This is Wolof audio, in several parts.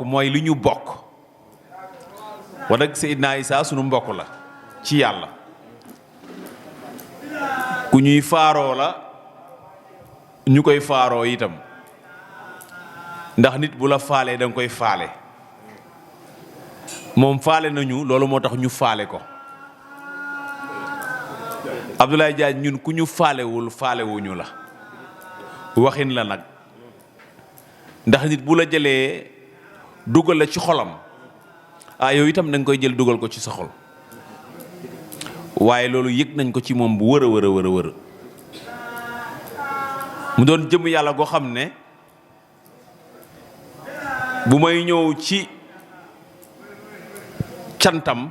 mbokk mooy li ñu bokk wala Seydina Isa sunu mbokk la ci yàlla ku ñuy faaroo la ñu koy faaroo itam ndax nit bu la faalee da nga koy faale moom faale nañu loolu moo tax ñu faale ko Abdoulaye Diagne ñun ku ñu faalewul faalewuñu la waxin la nag ndax nit bu la jëlee dugal la ci xolam yow itam da nga koy jël dugal ko ci sa xol waaye loolu yëg nañ ko ci moom bu wër a wër mu doon jëm yàlla goo xam ne bu may ñëw ci cantam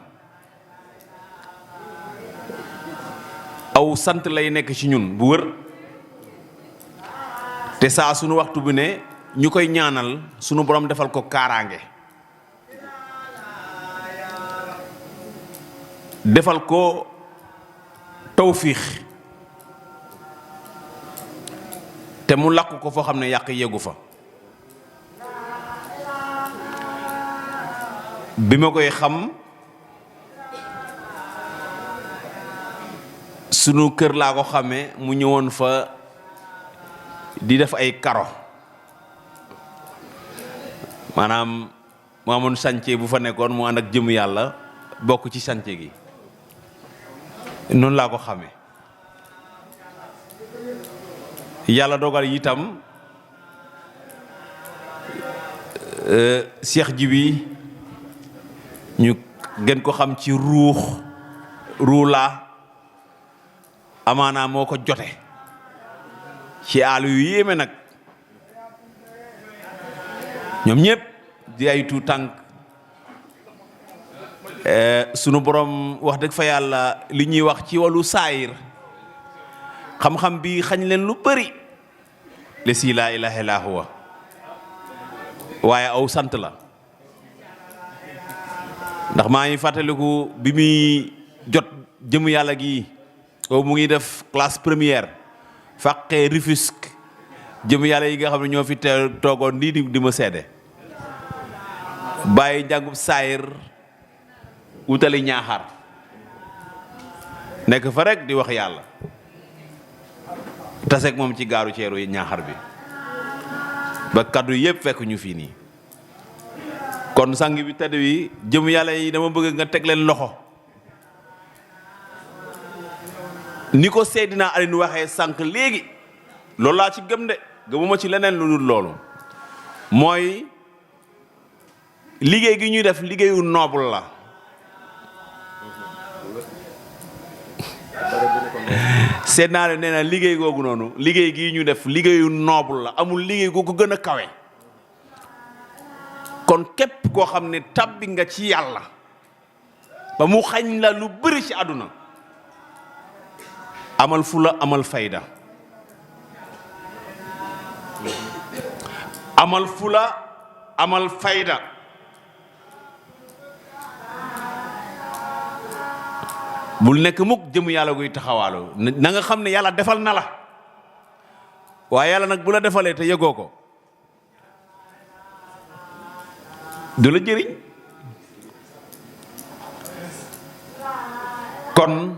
aw sant lay nekk ci ñun bu wër te saa sunu waxtu bu ne ñu koy ñaanal sunu borom defal ko kaaraange defal ko tawfiix te mu làkk ko foo xam ne yàq yeggu fa bi ma koy xam sunu kër laa ko xamee mu ñëwoon fa di def ay karo maanaam mu amoon chantier bu fa nekkoon mu ànd ak jëm yàlla bokk ci chantier gi noonu laa ko xamee yàlla dogal itam Cheikh Jibi ñu gën ko xam ci ruula amaana moo ko jote ci àll yu yéeme nag ñoom ñëpp di ay tu tànk sunu borom wax dëgg fa yàlla li ñuy wax ci wàllu saayir xam-xam bi xañ leen lu bari le si laa ilaaha illaa huwa waaye aw sant la ndax maa ngi fàttaliku bi muy jot jëm yàlla gi ko mu ngi def classe première fàqee Rufisque jëm yàlla yi nga xam ne ñoo fi toogoon nii di ma seede bàyyi njàngub saayir wutali ñaaxar nekk fa rek di wax yàlla taseeg moom ci gaaru ceeru yi ñaaxar bi ba kaddu yépp fekk ñu fii nii kon sang bi tedd wi jëm yàlla yi dama bëgg nga teg leen loxo ni ko Seydina Alioune waxee sànq léegi loolu laa ci gëm de gëmuma ci leneen lu dul loolu mooy liggéey gi ñuy def liggéeyu noble la Seydina Alioune nee na liggéey googu noonu liggéey gi ñu def liggéeyu noble la amul liggéey gu ko gën a kawe kon képp koo xam ne tabbi nga ci yàlla ba mu xañ la lu bëri ci àdduna amal fula amal fayda amal fula amal fayda bul nekk mukk jëm yàlla guy taxawaalu na nga xam ne yàlla defal na la waaye yàlla nag bu la defalee te yëgoo ko du la jëriñ kon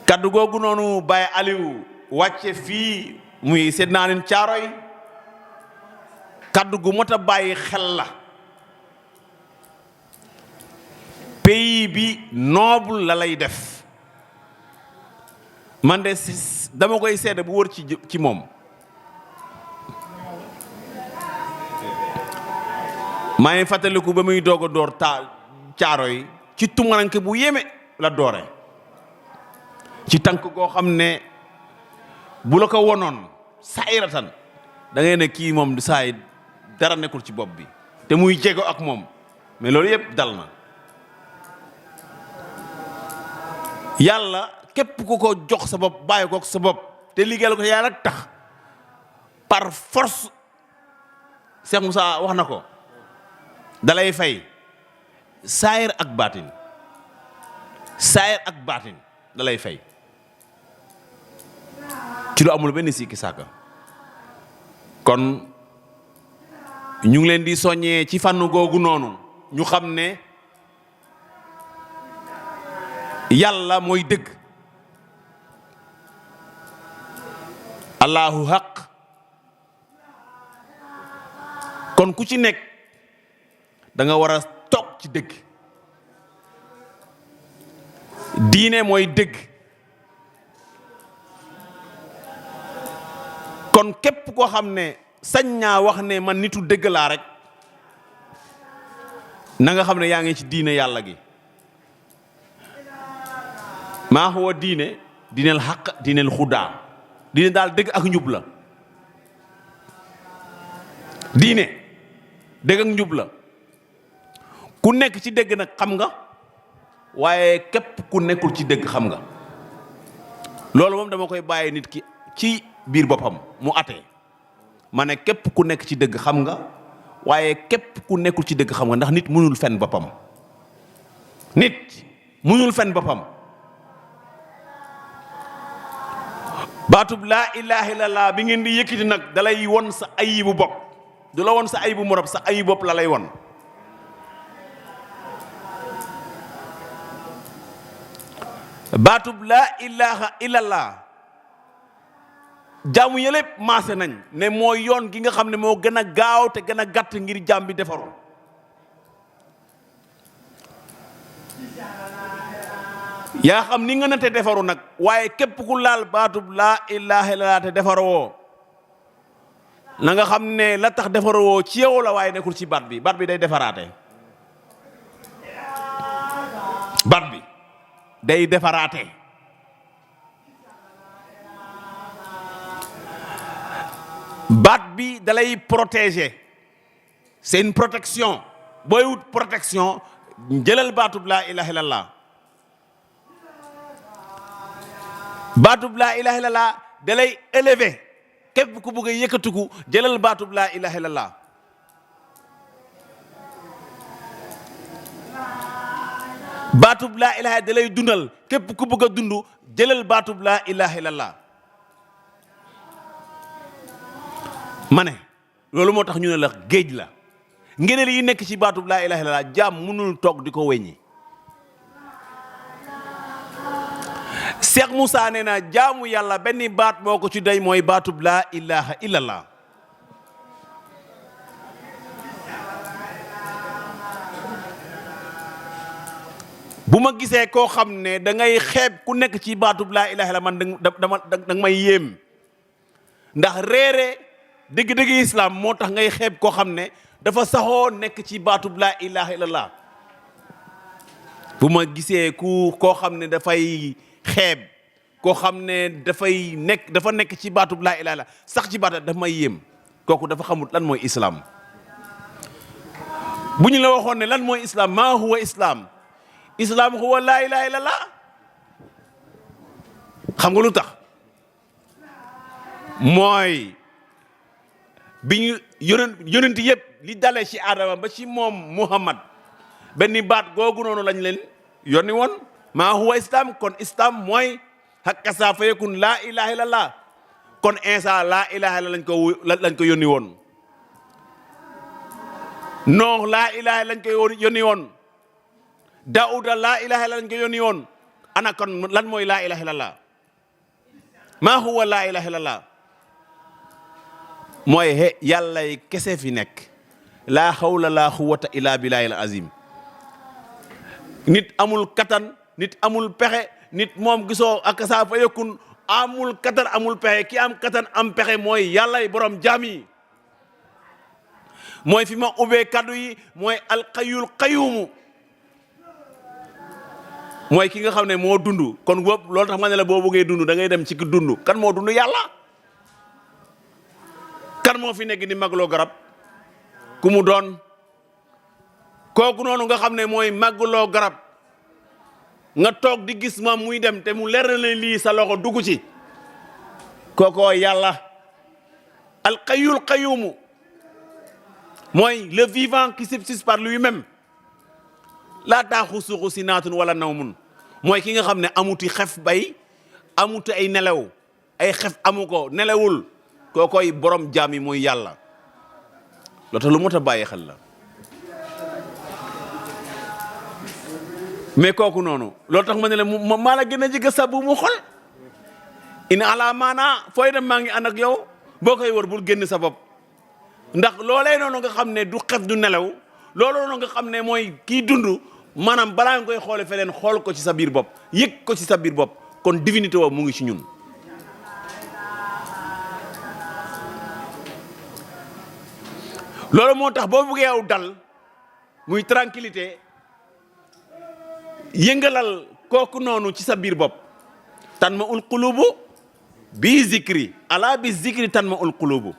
kaddu googu noonu Baye Aliou wàcce fii muy Seydina Alioune Thiaroye kaddu gu mot a bàyyi xel la pays bi noble la lay def man de dama koy seede bu wër ci moom maa ngi fàttaliku ba muy doog a door Thiaroye ci tumaranke bu yéeme la doore ci tànk goo xam ne bu la ko wonoon saayiratan da ngay ne kii moom saay dara nekkul ci bopp bi te muy jéego ak moom mais loolu yëpp dal na yàlla képp ku ko jox sa bopp bàyyi ko sa bopp te liggéeyal ko yàlla tax par force Cheikh Moussa wax na ko dalay fay saayir ak baatin dalay fay ci lu amul benn sikki sàkka kon ñu ngi leen di soññee ci fànn googu noonu ñu xam ne yàlla mooy dëgg allahu haq kon ku ci nekk da nga war a toog ci dëgg diine mooy dëgg kon képp koo xam ne sañ naa wax ne man nitu dëgg laa rek na nga xam ne yaa ngi ci diine yàlla gi maa huwa diine diineel xaq diineel xudaa diine daal dëgg ak njub la diine dëgg ak njub la ku nekk ci dëgg nag xam nga waaye képp ku nekkul ci dëgg xam nga loolu moom dama koy bàyyi nit ki ci biir boppam mu atee ma ne képp ku nekk ci dëgg xam nga waaye képp ku nekkul ci dëgg xam nga ndax nit mënul fen boppam nit mënul fen boppam baatub laa ilaaha illallaah bi ngeen di yëkkati nag dalay won sa ayibu bopp du la won sa ayibu moroom sa ayibu bopp la lay won baatub laa ilaaha illallaah jaamu yëlépp maase nañ ne mooy yoon gi nga xam ne moo gën a gaaw te gën a gàtt ngir jaam bi defaru yaa xam ni nga nate defaru nag waaye képp ku laal baatub laa ilaaha illallaah te defaroo na nga xam ne la tax defaroo ci yow la waaye nekkul ci baat bi day defaraate baat bi day defaraate baat bi dalay protéger c'est une protection booy wut protection jëlal baatub laa ilaaha illallaah baatub laa ilaaha illallaah dalay élever képp ku bëgg a yëkkatiku jëlal baatub laa ilaaha illallaah baatub laa ilaaha dalay dundal képp ku bëgg a dund jëlal baatub laa ilaaha illallaah ma ne loolu moo tax ñu ne la géej la ngëneel yi nekk ci baatub laa ilaaha illallaah jaam mënul toog di ko weññi Cheikh Moussa nee na jaamu yàlla benn baat moo ko ci doy mooy baatub laa ilaaha illallaah bu ma gisee koo xam ne da ngay xeeb ku nekk ci baatub laa ilaaha illallaah man danga may yéem ndax réere dëgg-dëgg islam moo tax ngay xeeb koo xam ne dafa saxoo nekk ci baatub laa ilaaha illallaah bu ma gisee koo xam ne dafay xeeb koo xam ne dafa nekk ci baatub laa ilaaha illallaah sax ci baat dafa may yéem kooku dafa xamut lan mooy islam bu ñu la waxoon ne lan mooy islam maa huwa islam islam huwa laa ilaaha illallaah xam nga lu tax mooy bi ñu yonent yëpp li dalee ci Adama ba ci moom Muhammad benn baat googu noonu lañ leen yónni woon maa huwa islam kon islam mooy hakasa fa yakun laa ilaaha illallaah kon Isa laa ilaaha illallaah lañ ko yónni woon Nooh laa ilaaha lañ ko yónni woon Daawuda laa ilaaha illallaah lañ ko yónni woon ana kon lan mooy laa ilaaha illallaah maa huwa laa ilaaha illallaah mooy yàlla kese fi nekk laa hawla laa quwwata illaa billaahil aziim nit amul kattan nit amul pexe nit moom gisoo ak saa fa yakun amul kattan amul pexe ki am kattan am pexe mooy yàlla borom jaam yi mooy fi ma ubbee kaddu yi mooy alxayyul qayyuum mooy ki nga xam ne moo dund kon boobu loolu tax ma ne la boo bëggee dund da ngay dem ci ki dund kan moo dund yàlla kan moo fi nekk di magloo garab ku mu doon kooku noonu nga xam ne mooy magloo garab nga toog di gis moom muy dem te mu leer na lii sa loxo dugg ci kookoo yàlla alxayyul qayyuum mooy le vivant qui subsiste par lui-même laa taaxusuhu sinaatun wala nawmun mooy ki nga xam ne amuti xef bay amuti ay nelaw ay xef amu ko nelawul kookoy borom jaam yi mooy yàlla loo tax lu mot a bàyyi xel la mais kooku noonu loolu tax ma ne la maa la gën a jege sa bu mu xol in ala maana fooy dem maa ngi ànd ak yow boo koy wër bul génn sa bopp ndax loolee noonu nga xam ne du xef du nelaw loolu noonu nga xam ne mooy kii dund maanaam balaa nga koy xoole feneen xool ko ci sa biir bopp yëg ko ci sa biir bopp kon divinité woo mu ngi ci ñun loolu moo tax boo buggee yow dal muy tranquillité yëngalal kooku noonu ci sa biir bopp tan ma ul qulubu bi zikri ala bi zikri tan ma ul qulubu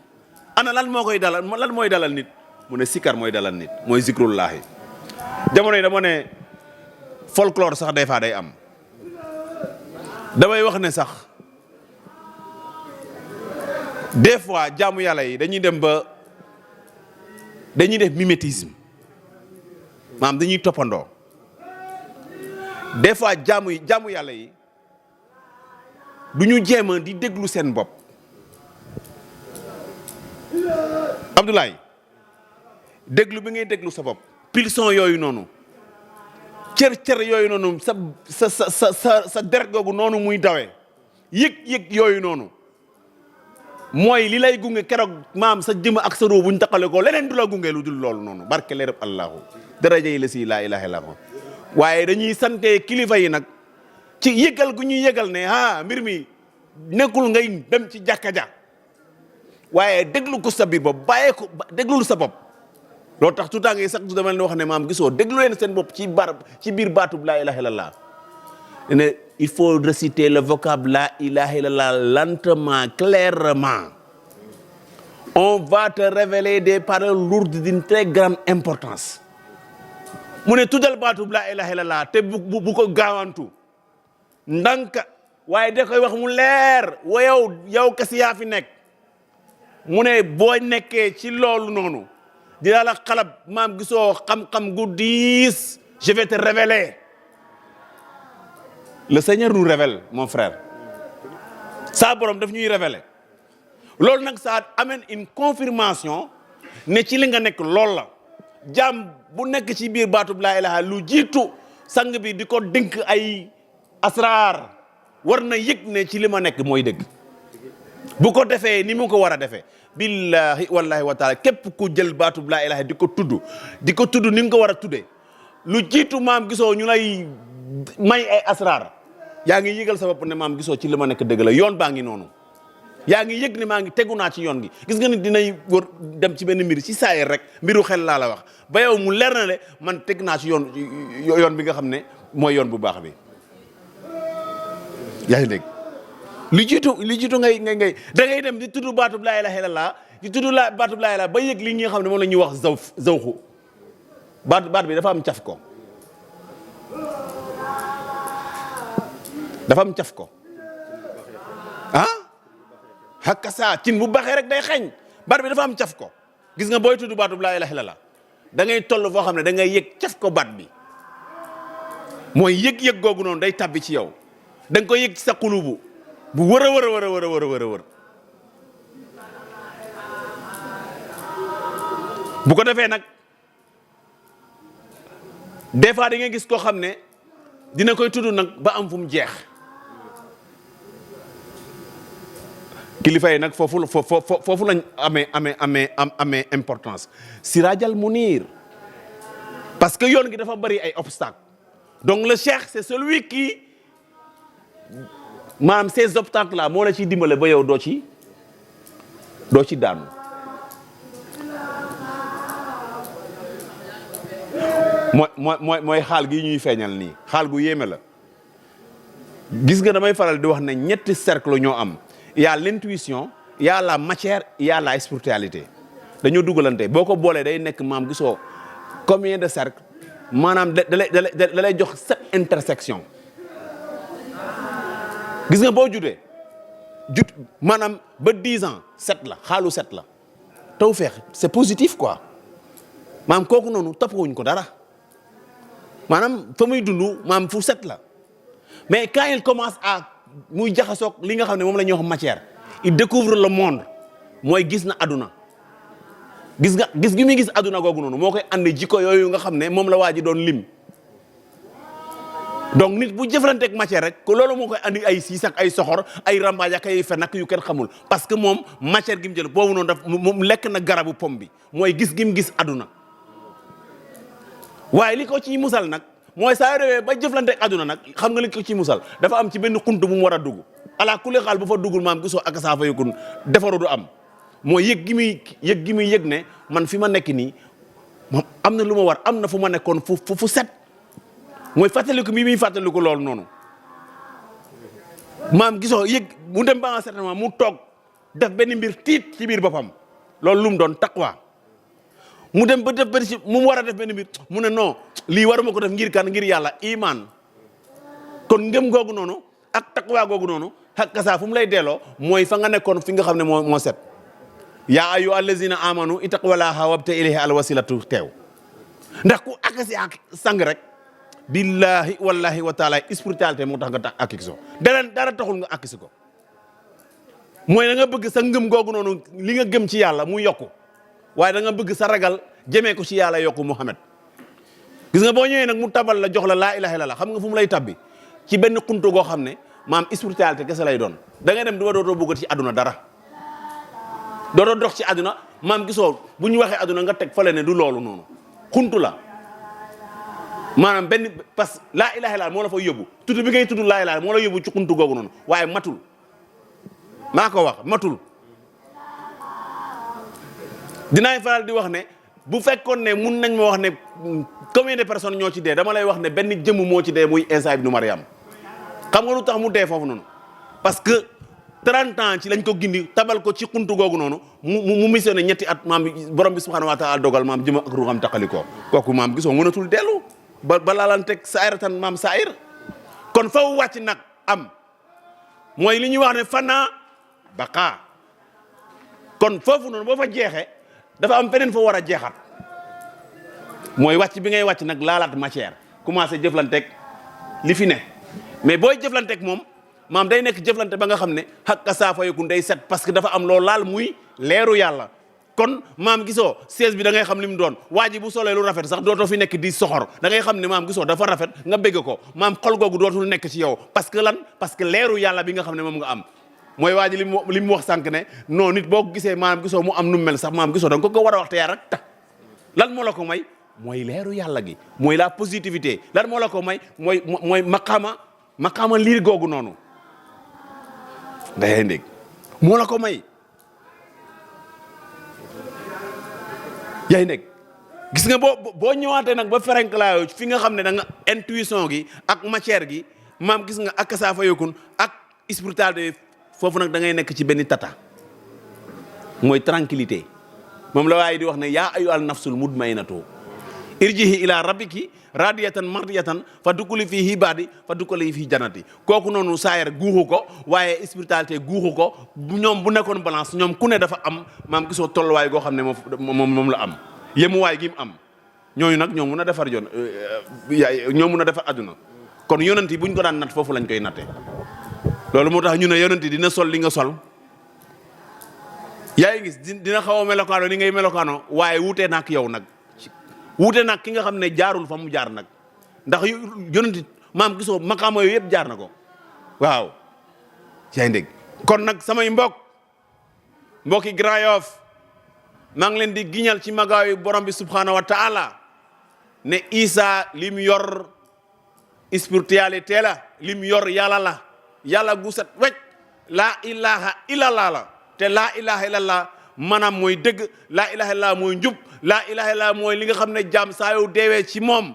ana lan moo koy dalal lan mooy dalal nit mu ne sikar mooy dalal nit mooy zikrullahi jamono yi dama ne folklore sax des fois day am damay wax ne sax des fois jaamu yàlla yi dañuy dem ba dañuy def mimétisme maanaam dañuy toppandoo des fois jaamu yàlla yi du ñu jéem a di déglu seen bopp Abdoulaye déglu bi ngay déglu sa bopp pulsion yooyu noonu cër yooyu noonu sa deret googu noonu muy dawee yëg yooyu noonu mooy li lay gunge keroog maam sa jëm ak sa roo bu ñu taqale ko leneen du la gunge lu dul loolu noonu barke leerab allahu daraja yi la si laa ilaha illa allah waaye dañuy sante kilifa yi nag ci yëgal gu ñuy yëgal ne mbir mi nekkul ngay dem ci jàkka ja waaye déglu ko sa biir bopp bàyyee ko déglul sa bopp loolu tax tout temps ngay sax du dama leen wax ne maam gisoo déglu leen seen bopp ci biir baatub laa ilaha illallah ne il faut réciter le vocable laa ilaha illallah lentement clairement on va te révéler des paroles lourdes d'une très grande importance mu ne tuddal baatub laa ilaha illallah te bu ko gaawantu ndanka waaye da koy wax mu leer wa yow kasi yaa fi nekk mu ne boo nekkee ci loolu noonu dina la xalab maam gisoo xam-xam gu diis je vais te révéler le Seigneur nous révèle mon frère sa borom daf ñuy révéler loolu nag ça amène une confirmation ne ci li nga nekk loolu la jaam bu nekk ci biir baatub laa ilaha lu jiitu sang bi di ko dénk ay asraar war na yëg ne ci li ma nekk mooy dëgg bu ko defee ni mu ko war a defee billahi wallahi wa taala képp ku jël baatub laa ilaha di ko tudd ni nga ko war a tuddee lu jiitu maam gisoo ñu lay may ay asraar yaa ngi yëgal sa bopp ne maam gisoo ci li ma nekk dëgg la yoon baa ngi noonu yaa ngi yëg ne maa ngi tegu naa ci yoon gi gis nga ni dinay wër dem ci benn mbir ci saayir rek mbiru xel laa la wax ba yow mu leer na le man teg naa ci yoon bi nga xam ne mooy yoon bu baax bi yaa ngi dégg li jiitu ngay da ngay dem di tudd baatub laa ilaaha illallaah di tudd baatub laa ilaaha ba yëg li nga xam ne moom la ñuy wax zawxu baat bi dafa am caf ko hakka saa cin bu baxee rek day xeeñ baat bi dafa am caf ko gis nga booy tudd baatub laa ilaaha illallaah da ngay toll foo xam ne da ngay yëg caf ko baat bi mooy yëg googu noonu day tabbi ci yow da nga koy yëg ci sa xulubu bu wër bu ko defee nag des fois da ngay gis koo xam ne dina koy tudd nag ba am fu mu jeex kilifa yi nag foofu lañ amee importance Sirajal Munir parce que yoon gi dafa bari ay obstacles donc le cheikh c'est celui qui maanaam ces obstacles là moo la ciy dimbale ba yow doo ci daanu mooy xaal gi ñuy feeñal nii xaal gu yéeme la gis nga damay faral di wax ne ñetti cercle ñoo am il y a l'intuition il y a la matière il y a la spiritualité dañoo dugalante boo ko boolee day nekk maam gisoo combien de cercles maanaam da lay jox 7 intersections gis nga boo jut maanaam ba 10 ans 7 la xaalu 7 la tawfeex c'est positif quoi maanaam kooku noonu toppawuñ ko dara maanaam fa muy dund maanaam fu 7 la mais quand il commence à muy jaxasoog li nga xam ne moom la ñuy wax matière il découvre le monde mooy gis na àdduna gis gi muy gis àdduna googu noonu moo koy andi jikko yooyu nga xam ne moom la waa ji doon lim. donc nit bu jëflanteeg matière rek ko loolu moo koy andi ay siis ak ay soxor ay rambaaj ak ay fen ak yu kenn xamul parce que moom matière gi mu jël boobu noonu daf moom lekk na garabu pom bi mooy gis gi mu gis àdduna. waaye li ko ciy musal nag mooy saa réewee ba jëflanteeg àdduna nag xam nga li ko ciy musal dafa am ci benn xunt bu mu war a dugg ala kulli xaal bu fa duggul maam gisoo ak saa fa yëkkun defaru du am mooy yëg gi muy yëg ne man fi ma nekk nii moom am na lu ma war am na fu ma nekkoon fu set. mooy fàttaliku bi muy fàttaliku loolu noonu maam gisoo yëg mu dem ba un certain moment mu toog def benn mbir tiit ci biir boppam loolu lu mu doon taqwa mu dem ba def benn si mu war a def benn mbir mu ne non lii waruma ko def ngir kan ngir yàlla iman kon ngëm googu noonu ak taqwa googu noonu ak kasa fu mu lay delloo mooy fa nga nekkoon fi nga xam ne moo set yaa ayyuha allazina amanu ittaqullaha wabta ilayhi alwasilatu teew ndax ku akasi ak sang rek billahi wallahi wa taala spiritualité moo tax nga tax akisi ko dara taxul nga akisi ko mooy da nga bëgg sa ngëm googu noonu li nga gëm ci yàlla mu yokku waaye da nga bëgg sa ragal jëmee ko ci yàlla yokku Muhammad gis nga boo ñëwee nag mu tabal la jox la laa ilaha illallah xam nga fu mu lay tabbi ci benn xuntu goo xam ne maam spiritualité kese lay doon da ngay dem du dootoo bëgg ci àdduna dara dootoo dox ci àdduna maam gisoo bu ñu waxee àdduna nga teg fale ne du loolu noonu xuntu la maanaam benn parce que laa ilaha illallah moo la fa yóbbu tudd bi ngay tudd laa ilaha moo la yóbbu ci xuntu googu noonu waaye matul maa ko wax matul dinaay faral di wax ne bu fekkoon ne mun nañ ma wax ne combien de personnes ñoo ci dee dama lay wax ne benn jëmm moo ci dee muy Isa ibnu Maryam xam nga lu tax mu dee foofu noonu parce que 30 ans ci lañ ko gindi tabal ko ci xuntu googu noonu mu missionné ñetti at maam borom bi subhanahu wa taala dogal maam jëma ak ruuxam taqalikoo kooku maam gisoo mënatul dellu ba laalanteeg saayiratan maam saayir kon faw wàcc nag am mooy li ñuy wax ne fana baqa kon foofu noonu boo fa jeexee dafa am feneen fa war a jeexat mooy wàcc bi ngay wàcc nag laalaat matière commencé jëflanteeg li fi ne mais booy jëflanteeg moom maam day nekk jëflante ba nga xam ne xakka saafa yokun day set parce que dafa am loolu laal muy leeru yàlla kon maam gisoo siège bi da ngay xam li mu doon waa ji bu solee lu rafet sax dootoo fi nekk di soxor da ngay xam ne maam gisoo dafa rafet nga bégg ko maam xol googu dootul nekk ci yow parce que lan parce que leeru yàlla bi nga xam ne moom nga am mooy waa ji li mu wax sànq ne non nit boo ko gisee maam gisoo mu am nu mel sax maam gisoo da nga ko war a wax te yaa rek tax lan moo la ko may mooy leeru yàlla gi mooy la positivité lan moo la ko may mooy maqaama liir googu noonu day ndég moo la ko may yaay nekk gis nga boo ñëwaatee nag ba ferenklaayo fi nga xam ne da nga intuition gi ak matière gi maam gis nga ak saa fa yokun ak spiritualité foofu nag da ngay nekk ci benn tata mooy tranquillité moom la waaye di wax ne yaa ayyuhal nafsul mutmainatu irjihi ila rabbiki radiyatan mardiyatan fa dukkuli fii ibaadi fa dukkuli fii janati kooku noonu saayar guuxu ko waaye spiritualité guuxu ko ñoom bu nekkoon balance ñoom ku ne dafa am maam gisoo tolluwaay goo xam ne moom la am yemuwaay gi mu am ñooñu nag ñoo mun a defar ñoo mun a defar adduna kon yonent yi buñ ko daan nat foofu lañ koy nattee loolu moo tax ñu ne yonent yi dina sol li nga sol yaa ngi gis dina xaw a melokaano ni ngay melokaano waaye wutee nak yow nag wuute nag ki nga xam ne jaarul fa mu jaar nag ndax yonent maam gisoo maqaama yooyu yëpp jaar na ko waaw yaa ngi dégg kon nag samay mbokki Grand Yoff maa ngi leen di giñal ci magaayu borom bi subhanahu wa taala ne Isa li mu yor spiritualité la li mu yor yàlla gu set wecc laa ilaha illallah la te laa ilaha illallah maanaam mooy dëgg laa ilaha illallah mooy njub laa ilaha illallah mooy li nga xam ne jaam saa yow deewee ci moom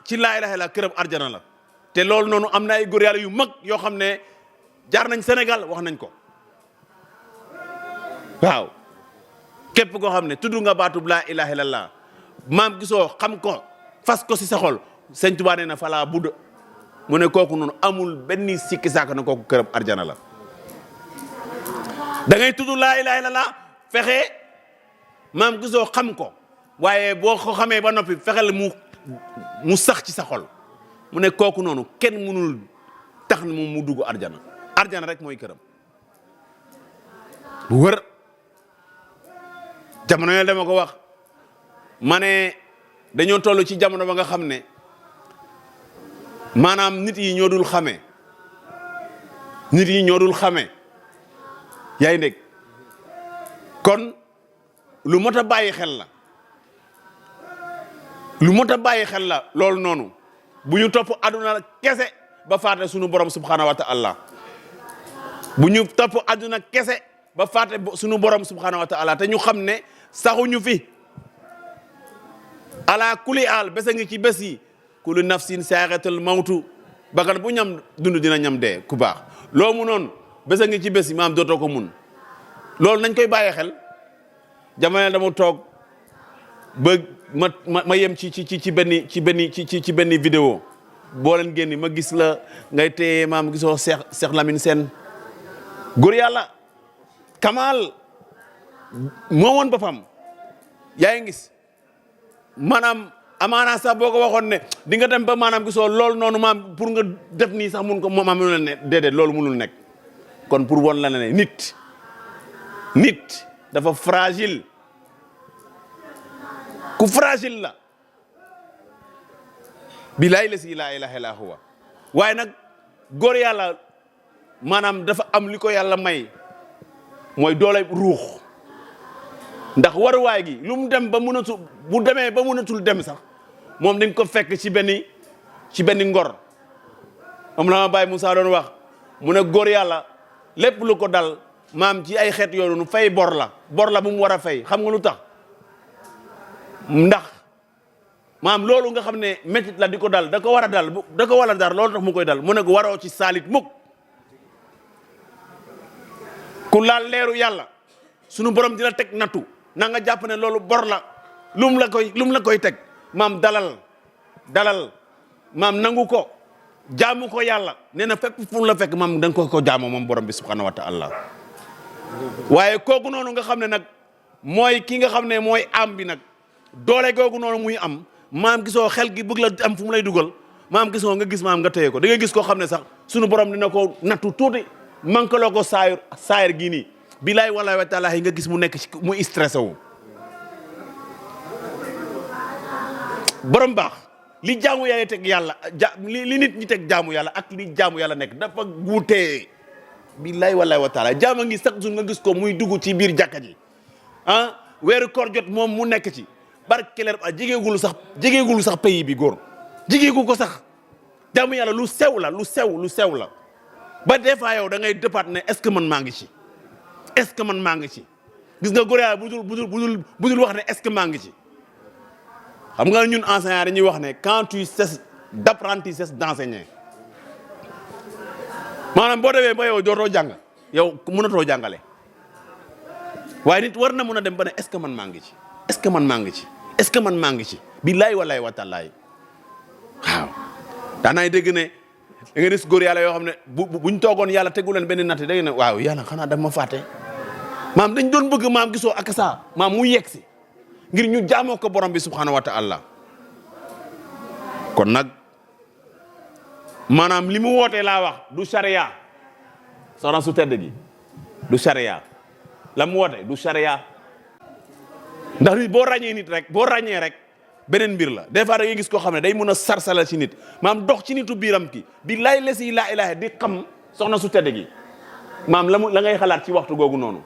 ci laa ilaha illallah këram arjana la te loolu noonu am na ay góor yàlla yu mag yoo xam ne jaar nañ Sénégal wax nañ ko waaw képp koo xam ne tudd nga baatub laa ilaha illallah maam gisoo xam ko fas ko si sa xol sëñ Tuubaa nee na falaa budd mu ne kooku noonu amul benn sikki saaka na kooku këram arjana la da ngay tudd laa ilaha illallah fexe maam gisoo xam ko waaye boo ko xamee ba noppi fexeel mu sax ci sa xol mu ne kooku noonu kenn mënul tax moom mu dugg arjana rek mooy këram bu wër jamono yooyu dama ko wax ma ne dañoo toll ci jamono ba nga xam ne maanaam nit yi ñoo dul xamee nit yi ñoo dul xamee yaa ngi dégg kon lu mot a bàyyi xel la lu mot a bàyyi xel la loolu noonu bu ñu topp àdduna kese ba faate sunu borom subhanahu wa ta'ala bu ñu topp àdduna kese ba faate sunu borom subhanahu wa ta'ala te ñu xam ne saxuñu fi ala kuli al bés a ngi ci bés yi kullu nafsin saaxatul mawtu bakkan bu ñam dund dina ñam dee ku baax loo mu noonu bés a ngi ci bés yi maam dootoo ko mun loolu nañ koy bàyyi xel jamono dama toog ba ma yem ci benn vidéo boo leen génni ma gis la ngay téye maam gisoo Cheikh Lamine Sène góor yàlla Kamal moo woon boppam yaa ngi gis maanaam amaana sax boo ko waxoon ne di nga dem ba maanaam gisoo loolu noonu maam pour nga def nii sax mun ko maam mënul ne déedéet loolu mënul nekk kon pour won la ne nit dafa fragile ku fragile la bilaay la si laa ilaha illa huwa waaye nag góor yàlla maanaam dafa am li ko yàlla may mooy doole ruux ndax waruwaay gi lu mu dem ba mënatul bu demee ba mënatul dem sax moom dañ ko fekk ci benn ngor moom la ma Baye Moussa doon wax mu ne góor yàlla lépp lu ko dal maam ci ay xeet yoonu fay bor la bu mu war a fay xam nga lu tax ndax maam loolu nga xam ne métit la di ko dal da ko war a dal loolu tax mu koy dal mu ne ko waroo ci saalit mukk ku laal leeru yàlla sunu borom dina teg nattu na nga jàpp ne loolu bor la lum la koy teg maam dalal maam nangu ko jaamu ko yàlla nee na fépp fu la fekk maam da nga ko jaamoo moom borom bi subhanahu wa ta'ala waaye kooku noonu nga xam ne nag mooy ki nga xam ne mooy am bi nag doole googu noonu muy am maam gisoo xel gi bëgg la am fu mu lay dugal maam gisoo nga gis maam nga téye ko da nga gis koo xam ne sax sunu borom dina ko nattu tuuti manqueloo ko saayir gii nii bilaay walaay wa taala yi nga gis mu nekk ci mu stressé wu borom baax li jaamu yàlla teg yàlla li nit ñi teg jaamu yàlla ak li jaamu yàlla nekk dafa guutee bilaay walaay wa taala jaama ngi chaque jour nga gis ko muy dugg ci biir jàkka ji weeru koor jot moom mu nekk ci barkeler a jegeegul sax pays bi góor jegeegu ko sax jaamu yàlla lu sew la ba des fois yow da ngay départ ne est-ce que man maa ngi ci gis nga góor yàlla budul wax ne est-ce que maa ngi ci xam nga ñun enseignants dañuy wax ne quand tu cesses d'apprendre tu cesses d'enseigner maanaam boo demee ba yow dootoo jàng yow mënatoo jàngale waaye nit war na mën a dem ba ne est-ce que man maa ngi ci billaay wallaay wa taalaay waaw daanaay dégg ne da nga gis góor yàlla yoo xam ne buñ toogoon yàlla tegu leen benn natt da ngeen ne waaw yàlla xanaa dama fàtte maam dañ doon bëgg maam gisoo ak saa maam mu yegg si ngir ñu jaamoo ko borom bi subhanahu wa ta'ala kon nag maanaam li mu wootee laa wax du charia soxna su tedd gi du charia la mu woote du charia ndax nit boo ràññee rek beneen mbir la des fois da ngay gis koo xam ne day mën a sarsala ci nit maam dox ci nitu biiram ki bi lay lesi laa ilaaha di xam soxna su tedd gi maam la ngay xalaat ci waxtu googu noonu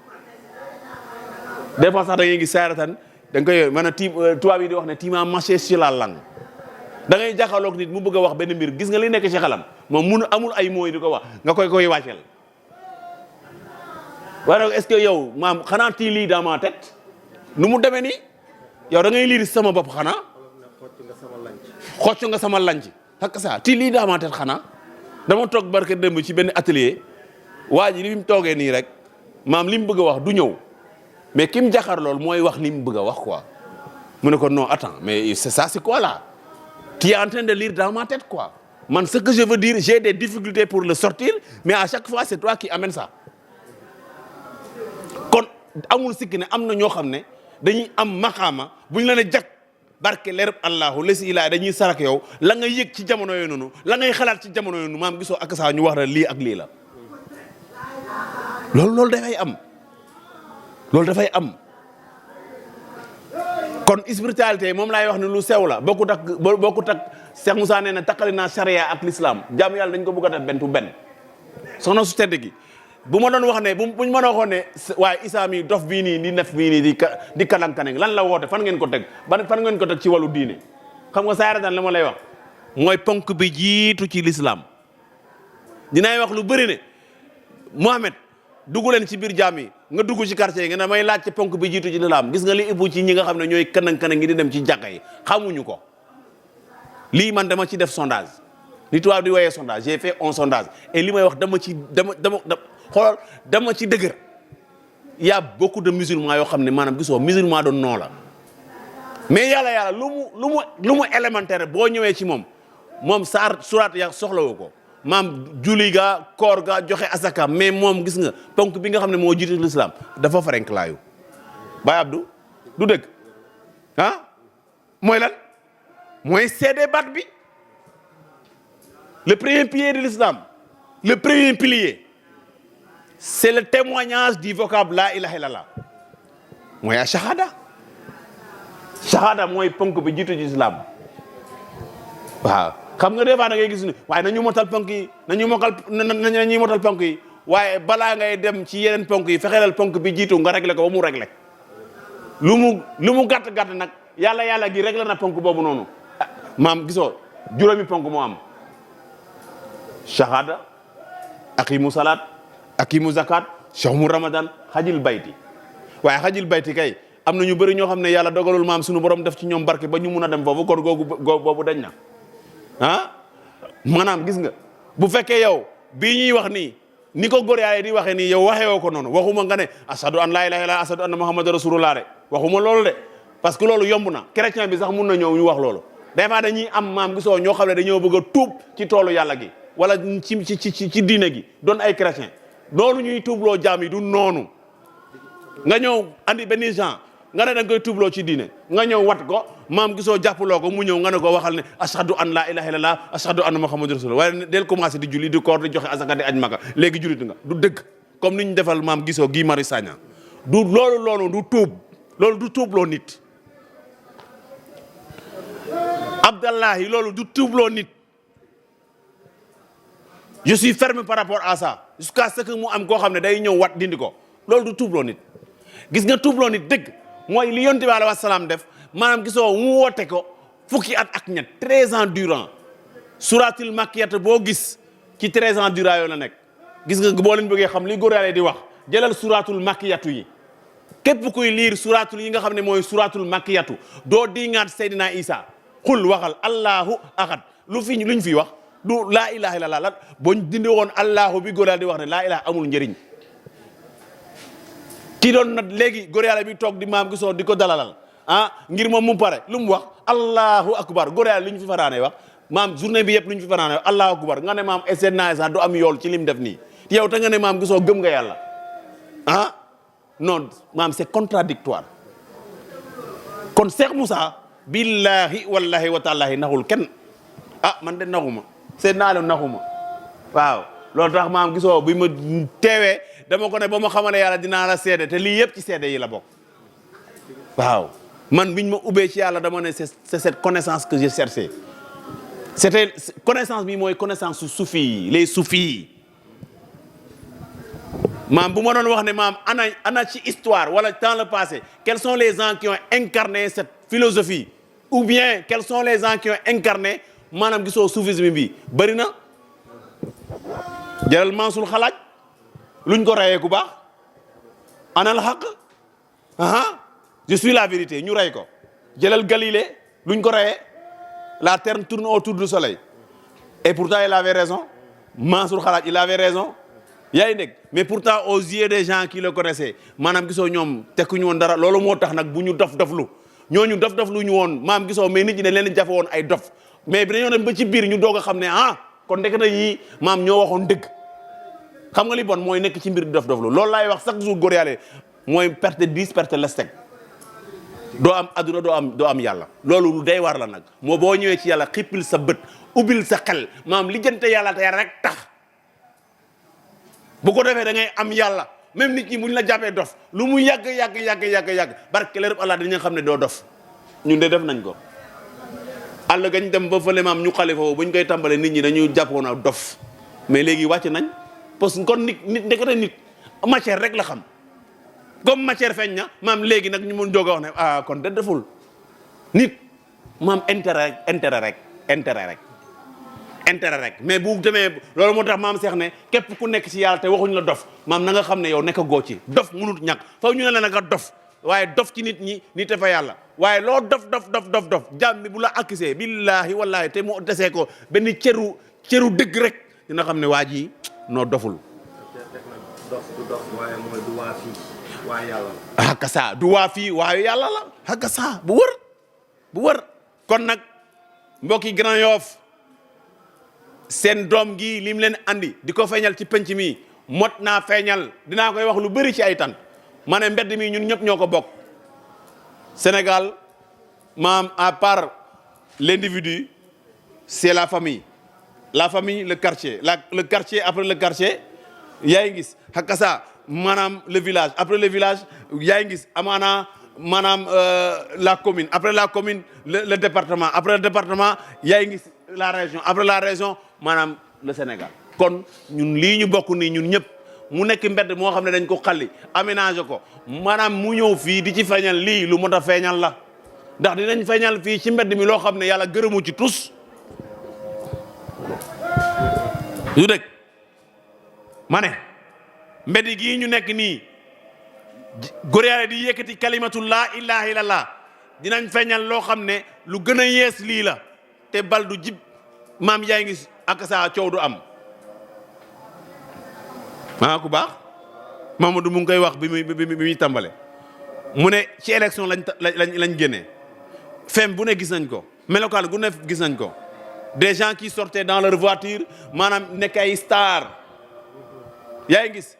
des fois sax da ngay gis saaratan da nga koy mën a tubaab yi di wax ne tima marché sur la langue da ngay jàkkaarloog nit mu bëgg a wax benn mbir gis nga li nekk ci xelam moom amul ay mooy di ko wax nga koy wàcceel waaye est-ce que yow maam xanaa tii lii dans ma tête nu mu demee nii yow da ngay liir sama bopp xanaa xocc nga sama lanc ak ça tii lii dans ma tête xanaa dama toog barke démb ci benn atelier waa ji li mu toogee nii rek maam li mu bëgg a wax du ñëw mais ki mu jàkkaar loolu mooy wax li mu bëgg a wax quoi mu ne ko non attends mais c'est quoi là tu es en train de lire dans ma tête quoi man ce que je veux dire j'ai des difficultés pour le sortir mais à chaque fois c'est toi qui amène ça kon amul sikki ne am na ñoo xam ne dañuy am maqaama bu ñu la ne jag barke leerab allahu lesi ilaa dañuy sarak yow la nga yëg ci jamono yooyu noonu la ngay xalaat ci jamono yooyu noonu maam gisoo ak saa ñu wax la lii ak lii la loolu dafay am kon spiritualité moom laay wax ne lu sew la bokkut ak Cheikh Moussa nee na takkali naa charia ak l'islam jaamu yàlla dañ ko bëgg a def benn tu benn soxna su tedd gi bu ma doon wax ne buñ mën a waxoon ne waaye Issa mi dof bii nii di nef bii nii di kalankaneng lan la woote fan ngeen ko teg fan ngeen ko teg ci wàllu diine xam nga saara daan la ma lay wax mooy ponk bi jiitu ci l'islam dinaay wax lu bëri ne Mohamed dugg leen ci biir jaam yi nga dugg ci quartier yi nga ne may laaj ci ponk bi jiitu ci l'islam gis nga li ëpp ci ñi nga xam ne ñooy kanang-kanang ngi di dem ci jàkka yi xamuñu ko lii man dama ci def sondage li tubaab di woyee sondage j'ai fait un sondage et li may wax dama ci dëgër y a beaucoup de musulmans yoo xam ne maanaam gisoo musulman doon noo la mais yàlla lu mu élémentaire boo ñëwee ci moom suraat ya soxlawoo ko maam julli ga koor ga joxe asaka mais moom gis nga ponk bi nga xam ne moo jiitu l'islam dafa farenklaayu Baye Abdou du dëgg mooy lan mooy seede baat bi le premier pilier de l'islam le premier pilier c'est le témoignage du vocable la ilaha illallah mooy a shahada mooy ponk bi jiitu ci islam waaw xam nga des fois da ngay gis ni waaye nañuy motal ponk yi waaye balaa ngay dem ci yeneen ponk yi fexeelal ponk bi jiitu nga réglé ko ba mu réglé lu mu gàtt nag yàlla gi réglé na ponk boobu noonu maam gisoo juróomi ponk moo am shahada aqimu salaat aqimu zakat shahmu ramadan xajil bayti waaye xajil bayti kay am na ñu bëri ñoo xam ne yàlla dogalul maam suñu borom def ci ñoom barke ba ñu mun a dem foofu kon boobu dañ na maanaam gis nga bu fekkee yow bii ñuy wax nii ni ko góor yaay di waxee nii yow waxee woo ko noonu waxuma nga ne ashadu an laa ilaaha illallaah ashadu anna muhammadan rasulullah de waxuma loolu de parce que loolu yomb na chrétien bi sax mun na ñëw ñu wax loolu des fois dañuy am maam gisoo ñoo xam ne dañoo bëgg a tuub ci toolu yàlla gi wala ci diine gi doon ay chrétien loolu ñuy tuubloo jaam yi du noonu nga ñëw andi benn gens nga ne da nga koy tuubloo ci diine nga ñëw wat ko maam gisoo jàppaloo ko mu ñëw nga ne ko waxal ne ashhadu an laa ilaaha illallaah ashhadu anna muhammadan rasulullah waaye del commencé di julli di koor di joxe asaka di aj maka léegi jullit nga du dëgg comme ni ñu defal maam gisoo Guy Marius Sagna du loolu du tuub loolu du tuubloo nit Abdallahi loolu du tuubloo nit je suis ferme par rapport à ça jusqu'à ce que mu am koo xam ne day ñëw wat dindi ko loolu du tuubloo nit gis nga tuubloo nit dëgg mooy li yonent bi alayhi salaam def maanaam gisoo mu woote ko fukki at ak ñett 13 ans durant suratul makkiyat boo gis ci 13 ans durant yoo la nekk gis nga boo leen bëggee xam li góor yàlla di wax jëlal suratul makkiyatu yi képp kuy liir suratul yi nga xam ne mooy suratul makkiyatu doo diŋaat Seydina Isa xul waxal allahu ahad luñ fi wax du laa ilaha illallah boñ dindi woon allahu bi góor yàlla di wax ne laa ilaha amul njëriñ kii doon nag léegi góor yàlla bi toog di maam gisoo di ko dalalal ngir moom mu pare lu mu wax allahu akbar góor yàlla lu ñu fi fanaanee wax maam journée bi yëpp lu ñu fi fanaanee wax allahu akbar nga ne maam essai naa sax du am yool ci lim def nii yow te nga ne maam gisoo gëm nga yàlla non maam c'est contradictoire kon Cheikh Moussa billahi wallahi wa taalahi naxul kenn man de naxuma seet naa leen naxuma waaw loolu tax maam gisoo bi ma teewee dama ko ne ba ma xamale yàlla dinaa la seede te lii yëpp ci seede yi la bokk waaw man biñ ma ubbee ci yàlla dama ne c'est cette connaissance que j'ai cherché c'était connaissance bi mooy connaissance su soufi yi les soufis yi maam bu ma doon wax ne maam ana ci histoire wala dans le passé quels sont les gens qui ont incarné cette philosophie ou bien quels sont les gens qui ont incarné maanaam gisoo soufisme bi bëri na jëlal Mansour xalaaj luñ ko rayee ku baax anal xaq je suis la vérité ñu rey ko jëlal Galilée luñ ko rayee la terre tourne autour du soleil et pourtant il avait raison Mansour xalaaj il avait raison yaa ngi dégg mais pourtant aux yeux des gens qui le connaissaient maanaam gisoo ñoom tekkuñu woon dara loolu moo tax nag bu ñu dof-doflu ñooñu dof-doflu ñu woon maam gisoo mais nit ñi dañ leen jafe woon ay dof mais bi dañoo dem ba ci biir ñu doog a xam ne kon ndek na yii maam ñoo waxoon dëgg xam nga li bon mooy nekk ci mbir di dof-doflu loolu laay wax chaque jour góor yàlla mooy perte 10 perte lesteg doo am adduna doo am yàlla loolu lu day war la nag moo boo ñëwee ci yàlla xippil sa bët ubbil sa xel maam lijjante yàlla te yàlla rek tax bu ko defee da ngay am yàlla même nit ñi buñ la jàppee dof lu mu yàgg barke leerub Allah dañu xam ne doo dof ñun de def nañ ko àll gañ dem ba fële maam ñu xalifa woo bu ñu koy tàmbalee nit ñi dañuy jàppoon a dof mais léegi wàcc nañ parce que kon nit ndekete nit matière rek la xam comme matière feeñ na maam léegi nag ñu mun jóg a wax ne kon de deful nit maam intérêt rek mais bu demee loolu moo tax maam seex ne képp ku nekk ci yàlla te waxuñ la dof maam na nga xam ne yow nekk goo ci dof mënut ñàkk faw ñu ne la naka dof waaye dof ci nit ñi nit fa yàlla waaye loo dof jàmm bi bu la accusé billaahi wallaahi te mu desee ko benn cëru dëgg rek dina xam ne waa ji noo doful hakasa du waa fii waaye yàlla la hakasa bu wër kon nag mbokki Grand Yoff seen doom gi lim leen andi di ko feeñal ci penc mi mot naa feeñal dinaa koy wax lu bëri ci ay tan ma ne mbedd mi ñun ñëpp ñoo ko bokk Sénégal maam à part l'individu c'est la famille le quartier le quartier après le quartier yaa ngi gis hakasa maanaam le village après le village yaa ngi gis amaana maanaam la commune après la commune le département après le département yaa ngi gis la région après la région maanaam le Sénégal kon ñun lii ñu bokk nii ñun ñëpp mu nekk mbedd moo xam ne dañ ko xalli aménager ko maanaam mu ñëw fii di ci feeñal lii lu mot a feeñal la ndax dinañ feeñal fii ci mbedd mi loo xam ne yàlla gërëmu ci tus yu dëgg ma ne mbedd gii ñu nekk nii góor yàlla di yëkkati kalimatu laa ilaha illallah dinañ feeñal loo xam ne lu gën a yees lii la te bal du jib maam yaa ngi ak saa coow du am ku baax Mamadou mu ngi koy wax bi muy tàmbale mu ne ci élection lañ génnee fem bu ne gis nañ ko melokaan gu ne gis nañ ko des gens qui sortaient dans leur voiture maanaam nekk ay star yaa ngi gis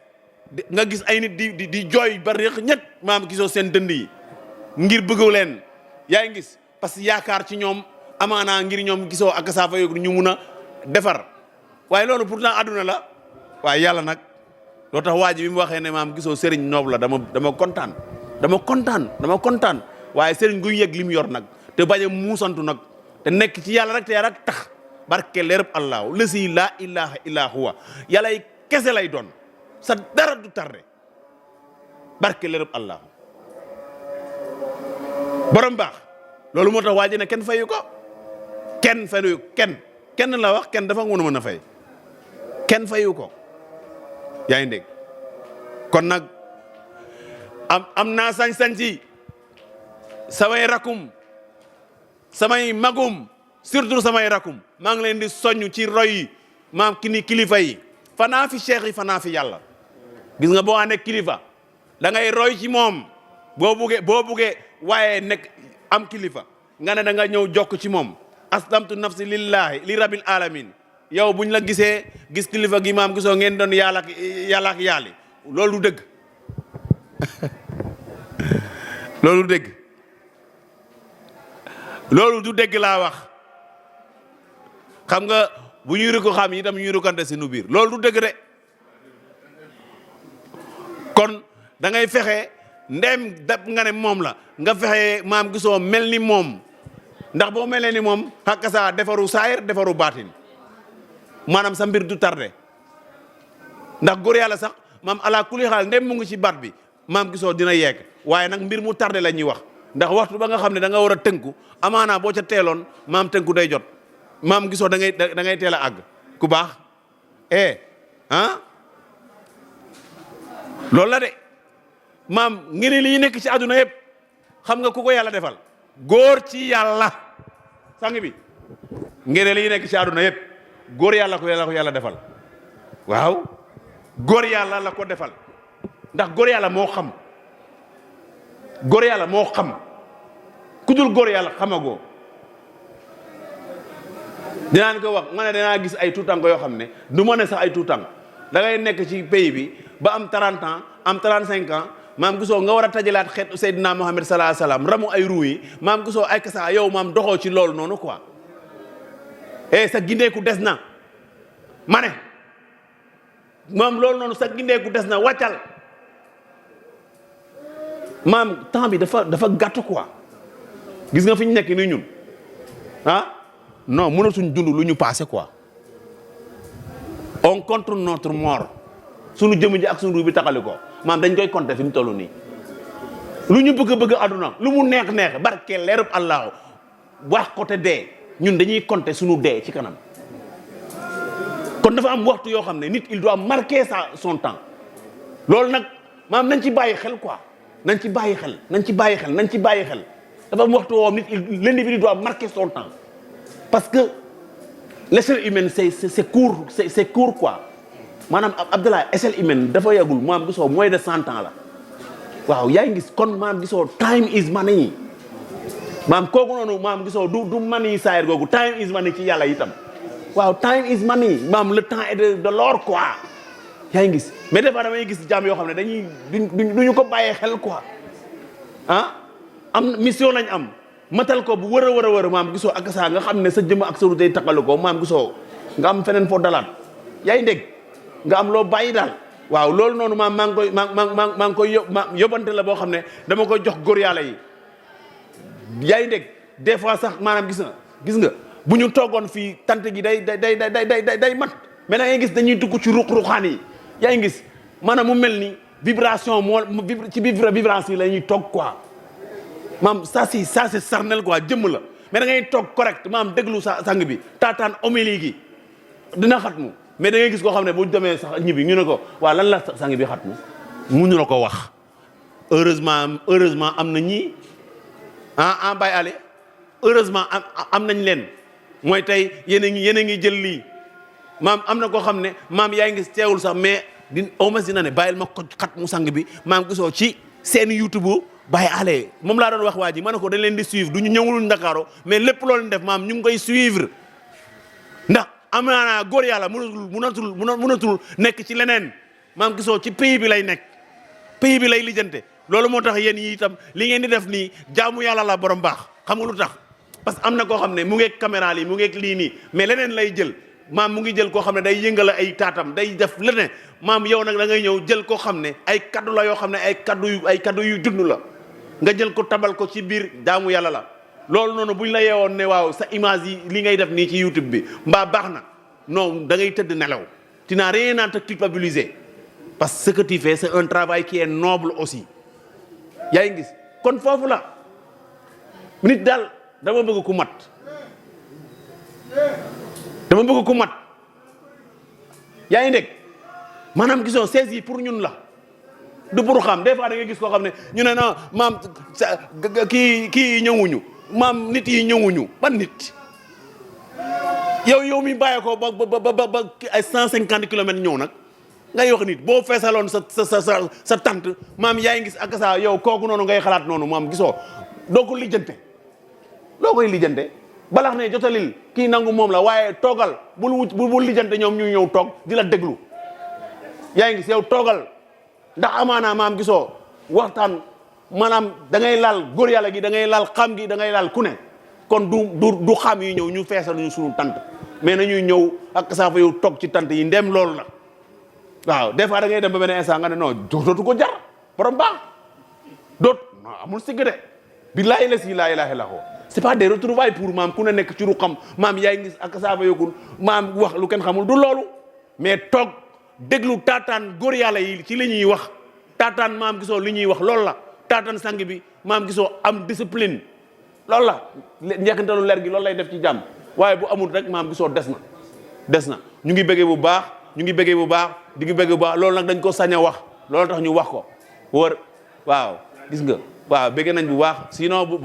nga gis ay nit di jooy ba réex ñett maam gisoo seen dënd yi ngir bëggu leen yaa ngi gis parce que yaakaar ci ñoom amaana ngir ñoom gisoo ak saa fa yóbbu ñu mun a defar waaye loolu pourtant àdduna la waaye yàlla nag loo tax waa ji bi mu waxee ne maam gisoo Serigne noob la dama kontaan waaye Serigne guy yëg li mu yor nag te bañ a muusantu nag te nekk ci yàlla rek te yàlla rek tax barke leerab allahu lasi laa ilaha illa huwa yàlla yi kese lay doon sa dara du tardé barke leerab allahu borom baax loolu moo tax waa ji ne kenn fayu ko kenn la wax kenn dafa mën a fay kenn fayu ko yaa ngi dégg kon nag am naa sañ-sañ ci samay rakum samay magum surtout samay rakum maa ngi leen di soññ ci roy maam kilifa yi fanaa fi cheikh yi fanaa fi yàlla gis nga boo àndee kilifa da ngay roy ci moom boo buggee waaye nekk am kilifa nga ne da nga ñëw jokk ci moom aslamtu nafsi lillahi li rabbil alamin yow buñ la gisee gis kilifa gi maam gisoo ngeen doon yàlla ak yàlli loolu du dëgg loolu du dëgg laa wax xam nga bu ñuy rëkko xam itam ñuy rëkkante si nu biir loolu du dëgg de kon da ngay fexe ndem dab nga ne moom la nga fexe maam gisoo mel ni moom ndax boo melee ni moom xakka saa defaru saayir defaru baatin maanaam sa mbir du tardé ndax góor yàlla sax maam ala kulli xaal ndem mu ngi ci baat bi maam gisoo dina yegg waaye nag mbir mu tardé la ñuy wax ndax waxtu ba nga xam ne da nga war a tënku amaana boo ca teeloon maam tënku day jot maam gisoo da ngay teel a àgg ku baax loolu la de maam ngeen li nekk ci àdduna yëpp xam nga ku ko yàlla defal góor ci yàlla sang bi ngeen li nekk ci àdduna yëpp góor yàlla ko yàlla defal waaw góor yàlla la ko defal ndax góor yàlla moo xam ku dul góor yàlla xamagoo dinaan ko wax ma ne danaa gis ay tuutànk yoo xam ne du ma ne sax ay tuutànk da ngay nekk ci pays bi ba am 30 ans am 35 ans maam gisoo nga war a tajalaat xeetu Seydina Muhammad sallallahu alayhi wasallam ramu ay ruu yi maam gisoo ay kasa yow maam doxoo ci loolu noonu quoi sa gindeeku des na ma ne maam loolu noonu sa gindeeku des na wàccal maam temps bi dafa gàtt quoi gis nga fi ñu nekk nii ñun non mënatuñ dund lu ñu passé quoi on compte notre mort suñu jëmm ji ak suñu ruu bi taxali ko maam dañ koy compter fi mu toll nii lu ñu bëgg àdduna lu mu neex barke leerub Allahu wax ko te dee ñun dañuy compter suñu dee ci kanam kon dafa am waxtu yoo xam ne nit il doit marquer son temps loolu nag maam nañ ci bàyyi xel quoi nañ ci bàyyi xel dafa am waxtu woo nit l'individu doit marquer son temps parce que l'échelle humaine c'est court quoi maanaam Abdallah échelle humaine dafa yàggul maam gisoo moins de 100 ans la waaw yaa ngi gis kon maam gisoo time is money maam kooku noonu maam gisoo du money saayir googu time is money ci yàlla itam waaw time is money maam le temps est de l'or quoi yaa ngi gis mais des fois damay gis jaam yoo xam ne dañuy duñu ko bàyyee xel quoi am mission lañ am matal ko bu wër a maam gisoo ak saa nga xam ne sa jëm ak sa ru day taqalu ko maam gisoo nga am feneen foo dalaat yaa ngi dégg nga am loo bàyyi daal waaw loolu noonu maam maa ngi koy yóbbante la boo xam ne dama koy jox góor yàlla yi yaa ngi dégg des fois sax maanaam gis nga bu ñu toogoon fii tant gi day mat mais da ngay gis dañuy dugg ci ruq-ruqaan yi yaa ngi gis maanaam mu mel ni vibration ci vibrance yi la ñuy toog quoi maam ça c'est charnel quoi jëmm la mais da ngay toog correct maam déglu sa sang bi taataan homélie gi dina xatmu mais da ngay gis koo xam ne bu demee sax ñibbi ñu ne ko waaw lan la sang bi xatmu muñu la ko wax heureusement am na ñii Baye Ale heureusement am nañ leen mooy tey yéen a ngi jël lii maam am na koo xam ne maam yaa ngi teewul sax mais au moins dina ne bàyyil ma ko xatmu sang bi maam gisoo ci seen YouTube Baye Ale moom laa doon wax waa ji ma ne ko dañ leen di suivre du ñu ñëwul Ndakaaru mais lépp loolu def maam ñu ngi koy suivre ndax am naa góor yàlla mënatul nekk ci leneen maam gisoo ci pays bi lay nekk pays bi lay lijjante loolu moo tax yéen yi itam li ngeen di def nii jaamu yàlla la borom baax xam nga lu tax parce que am na koo xam ne mu ngeeg caméra yi mu ngeeg lii nii mais leneen lay jël maam mu ngi jël koo xam ne day yëngala ay taatam day def leneen maam yow nag da ngay ñëw jël koo xam ne ay kaddu la yoo xam ne ay kaddu yu dund la nga jël ko tabal ko ci biir jaamu yàlla la loolu noonu buñ la yeewoon ne waaw sa image yi li ngay def nii ci YouTube bi mbaa baax na non da ngay tëdd nelaw tu n'as rien à te culpabiliser parce que ce que tu fais c'est un travail qui est noble aussi yaa ngi gis kon foofu la nit daal dama bëgg ku mat yaa ngi dégg maanaam gisoo sees yi pour ñun la du pour xam des fois da nga gis koo xam ne ñu ne non maam kii ñëwuñu maam nit yi ñëwuñu ban nit yow mi bàyyi ko ba ay 150 kilomètres ñëw nag ngay wax nit boo feesaloon sa tante maam yaa ngi gis ak saa yow kooku noonu ngay xalaat noonu maam gisoo doo ko lijjante loo koy lijjante balax ne jotalil kii nangu moom la waaye toogal bul lijjante ñoom ñu ñëw toog di la déglu yaa ngi gis yow toogal ndax amaanaa maam gisoo waxtaan maanaam da ngay laal góor yàlla gi da ngay laal xam gi da ngay laal ku ne kon du xam yi ñëw ñu feesal ñu sunu tant mais nañuy ñëw ak saa fa yow toog ci tant yi ndem loolu la waaw des fois da ngay dem ba benn instant nga ne non dootu ko jar borom baax non amul sigg de billaahi la si laa ilaaha illa huwa c'est pas des retrouvailles pour maam ku ne nekk ci ru xam maam yaay ngi ak saa fa yokkul maam wax lu kenn xamul du loolu mais toog déglu taataan góor yàlla yi ci li ñuy wax taataan maam gisoo li ñuy wax loolu la taataan sang bi maam gisoo am discipline loolu la njeexintalu leer gi loolu lay def ci jàmm waaye bu amul rek maam gisoo des na ñu ngi bëggee bu baax di ngi bëggee bu baax loolu nag dañ ko sañ a wax loolu tax ñu wax ko wër waaw gis nga waaw bëggee nañ bu baax sinon bu